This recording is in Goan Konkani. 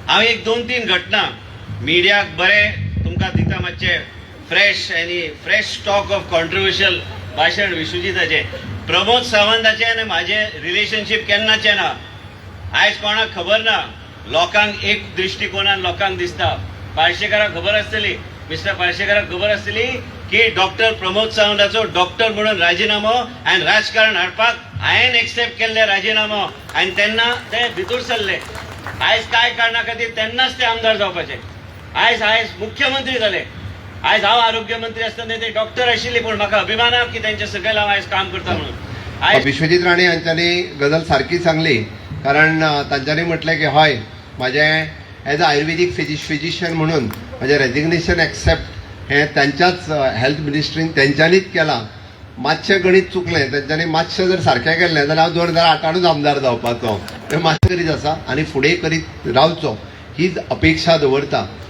हांव एक दोन तीन घटना मिडियाक बरें तुमकां दिता, मातशें फ्रेश आनी फ्रेश स्टॉक ऑफ कॉन्ट्रोवर्शियल भाशण विश्वजीताचें. प्रमोद सावंताचें आनी म्हाजें रिलेशनशीप केन्नाचें ना. आयज कोणाक खबर ना. लोकांक एक दृश्टिकोनान लोकांक दिसता. पार्शेकाराक खबर आसतली, मिस्टर पार्शेकाराक खबर आसतली की डॉक्टर प्रमोद सावंताचो डॉक्टर म्हणून राजिनामो आनी राजकारण हाडपाक हांवें एक्सेप्ट केल्ले राजिनामो आनी तेन्ना ते भितर सरले. आयज काय कारणा खातीर तेन्नाच ते आमदार जावपाचे, आयज आयज मुख्यमंत्री जाले. आयज हांव आरोग्य मंत्री आसतना ते डॉक्टर आशिल्ले, पूण म्हाका अभिमान आहा की तेंच्या सकयल हांव आयज काम करता म्हणून आयज. विश्वजीत राणे हांच्यांनी गजाल सारकी सांगली, कारण तांच्यांनी म्हटलें की हय, म्हाजें एज अ आयुर्वेदीक फिजिशियन म्हणून म्हाजें रेजिग्नेशन एक्सेप्ट हें तांच्याच हेल्थ मिनिस्ट्रीन तेंच्यांनीच केलां. मातशें गणीत चुकलें तेंच्यांनी. मातशें जर सारकें केल्लें जाल्यार हांव 2008 आनूच आमदार जावपाचो. तें मातशें करीत आसा आनी फुडें करीत रावचो हीच अपेक्षा दवरता.